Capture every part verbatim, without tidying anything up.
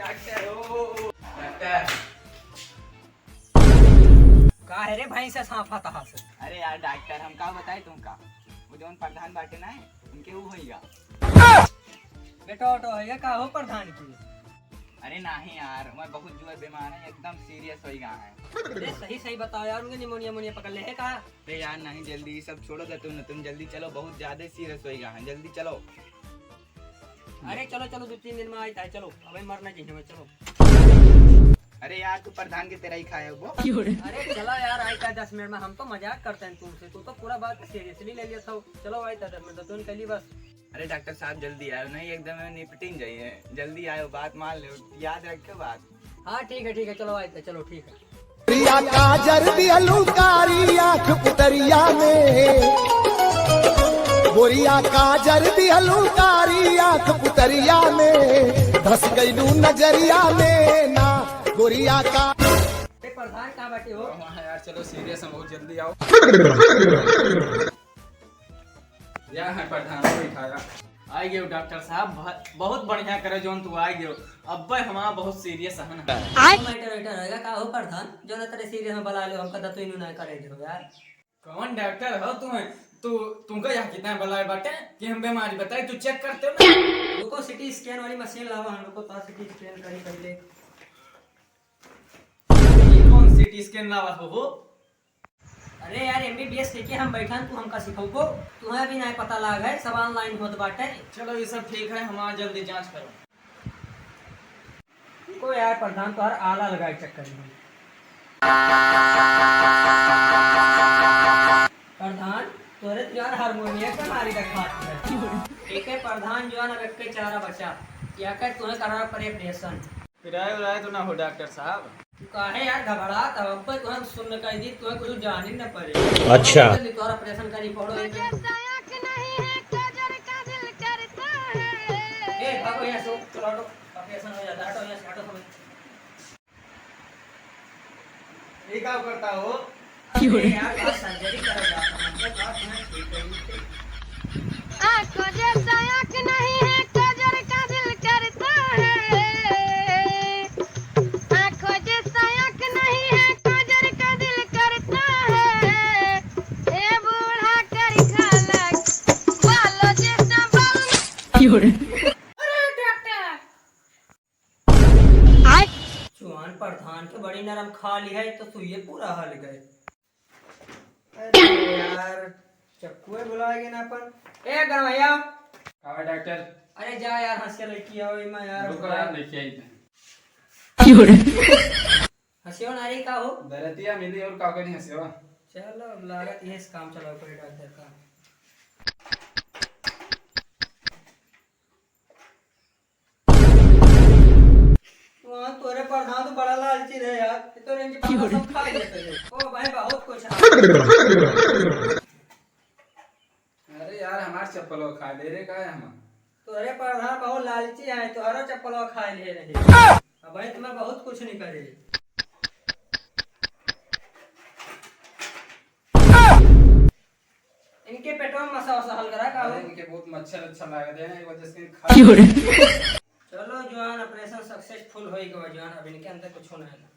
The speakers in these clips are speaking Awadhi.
डॉक्टर, ओ, डॉक्टर। का है रे भैंस, साँप आता है से? अरे यार डॉक्टर, हम का बताई तुमका, वो जौन प्रधान बाटे ना, उनके ऊ होइगा। बेटा, ओटो है का हो प्रधान की? अरे नाही यार, मैं बहुत जुआ बीमार है, एकदम सीरियस होइगा है। अरे सही सही बताओ यार, उनके निमोनिया मोनिया पकड़ ले है का? अरे यार नहीं, जल्दी ये सब छोड़ो तो तुम, तुम जल्दी चलो, बहुत ज्यादा सीरियस होइगा है, जल्दी चलो। अरे चलो चलो, दो तीन दिन में आइता है, चलो, अबे मरना चाहिए हमें, चलो। अरे यार, तू प्रधान के तेरा ही खाए हो वो। अरे चला यार, आइता है दस मिनट में, हम तो मजाक करते हैं तुमसे, तू तो पूरा बात सीरियसली ले लिया था। चलो आइता है दस मिनट, तो उनके लिए बस। अरे डॉक्टर साहब, जल्दी आयो, नहीं एकदम निपटिन जाइए, जल्दी आयो, बात मान लो, याद रखो बात। हाँ ठीक है, ठीक है, चलो आइता है, चलो ठीक है। गोरिया काजर दिहलू कारी आँख पुतरिया में, गोरिया काजर दिहलू कारी आँख पुतरिया में, धस गइलू नजरिया में ना, गोरिया का। ए, प्रधान कहाँ बाटे हो? हाँ यार, चलो सीरियस हम, बहुत जल्दी आओ। या है प्रधान, बैठाया। आइ गयो डॉक्टर साहब, ब-, बहुत बढ़िया करे जौन तू आइ गयो। अब्बे हमारा बहुत सीरियस हन। आय। मैटर वैटर रहेगा का हो प्रधान? जौन तेरे सीरियस में बला लो, हमका दतुई नु ना करे दो यार। कौन डॉक्टर हो तुम्हें? तू, तुमका यहाँ कितना बलाए बाटे कि हम बीमारी बताई, तू चेक करते हो ना? रुको, सीटी स्कैन वाली मशीन लावा, हम रुको तो सीटी स्कैन करी पहले। ये कौन सीटी स्कैन लावा हो वो? अरे यार, एमबीबीएस लेके हम बैठन, तू हमका सिखौबो? तुम्हें अभी नहीं पता लाग है, सब ऑनलाइन होत बाटे। चलो, ये सब ठीक है, हमारा जल्दी जांच करो। को यार प्रधान, तोहर आला लगाए चक्कर में। प्रधान, तोरे तो यार हारमोनियम का मारी का खात है। ठीक है प्रधान, जो है ना, अब एक के चारा बचा, या कर तुम्हें करना पड़े ऑपरेशन। पिराए उराए तो ना हो डॉक्टर साहब? तू काहे यार घबरात हो? अब तो हम सुन्न कह दी, तुम्हें कुछ जाने न पड़े। अच्छा। जल्दी तोहरा ऑपरेशन करी पड़ो। ए, भागो यहाँ से, चलो हटो, ऑपरेशन हो जाता है, हटो यहाँ से, हटो सब। ये का करता हो? अरे यार, आज सर्जरी करा जाता है, मतलब बात ना ठीक है। आँखों जैसा आँख नहीं है, काजल काजल करता है। आँखों जैसा आँख नहीं है, काजल काजल करता है। ए बूढ़ा करिखा लग, बालो जैसा बाल। अरे डॉक्टर, आय। चुआन प्रधान के बड़ी नरम खा ली है, तो सुइये पूरा हल गए। अरे यार, चक्कुए भुला गए ना अपन। ए गरमैया। का बा डॉक्टर? अरे जा यार, हंसिया लड़की आओ, इमा यार। रुको यार, लेके आई थे। हंसियो ना रे, का हो? दरतिया मिली और का करी हंसियो? चलो, अब लागत ये काम चलाओ कोई डॉक्टर का। वहाँ तोरे प्रधान तो बड़ा लालची रहे यार, ये तो इनके पापा सब खा लेते हैं। ओ भाई, बहुत कुछ है। अरे यार, हमार चप्पलो खा ले रे, का है हम? तोरे प्रधान बहुत लालची है, तोहरा चप्पलो खा ले रहे। अब भाई, तुम्हें बहुत कुछ नहीं करे। इनके पेटवा में मसा वसा हल करा का हो? अरे, इनके बहुत मच्छर अच्छा लागत है ना, एक वजह से खा। चलो जवान, ऑपरेशन सक्सेसफुल हो गया जवान, अब इनके अंदर कुछ होना है ना।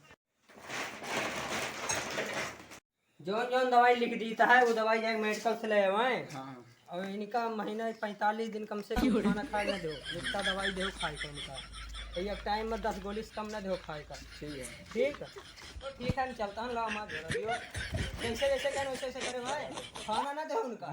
जौन जौन दवाई लिख दीता है, वो दवाई जाके मेडिकल से ले आवे। हाँ। और इनका महीना पैंतालीस दिन कम से कम खाना खाए ना दो, जितना दवाई दो खाए के इनका। तो एक टाइम में दस गोली से कम ना दो खाए का। ठीक है। ठीक है, तो ठीक है, हम चलता हूँ, लाओ मार दे रही हो। जैसे जैसे करें वैसे वैसे करें भाई, खाना ना दो उनका।